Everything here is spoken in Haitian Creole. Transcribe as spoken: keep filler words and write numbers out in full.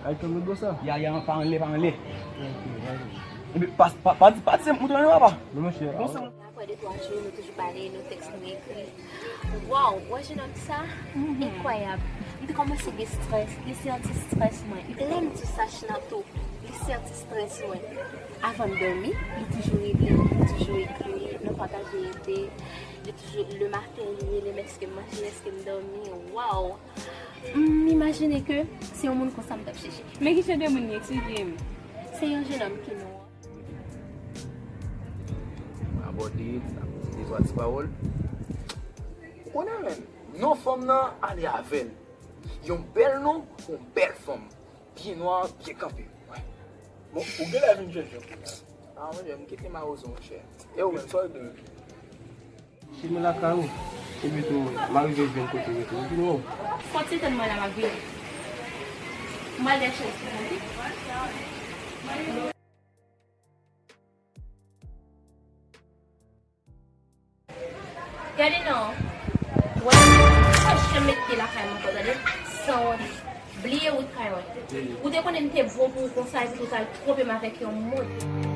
Ay, kanpe konsa. Ya, ya, pa anlè, pa anlè. Ok, ok. Epi, pa, pa, pa, pa di se m ou te nan papa. Non, monchè. Bon, se... Apre de twa jou, nou toujou pale, nou tèks, nou ekri. Waw, wè jenòm sa? Enkwayab. M te kòmanse gen strès, li se anti-strès mwen. Lè m di sa, Chnato, li se anti-strès mwen. Avan m dòmi, li toujou rele m, li toujou ekri, nou pataje ide. Li toujou, le maten, li rele m, èske m manje, èske m dòmi. Waw! M imajine ke se yon moun konsa m t ap chèche. Men ki jan de moun li, eksplike m. Se yon jenòm ki nwa. Abòde, n ap di de twa ti pawòl. Ou konnen, men, non fanm nan ale avè l. Yon bèl non pou yon bèl fanm. Byen nwa, byen kanpe. Bon, ou genlè vin chèche m. Ah, monchè, m kite mawozo, monchè. E ou menm, sa w ap di? Chemen lakay ou. Epi tou, m a rive jwenn kote w tou. Ou vin wè w. Fò ti tann mwen la, m ap vini. M al dèyè chèz pou mwen, wi. Gade non. Wè, pa janm met pye lakay mwen ankò, tande? Sanwont. Bliye wout kay mwen. Ou te konnen m te bon pou ou konsa, epi tou w t al twonpe m avèk yon moun.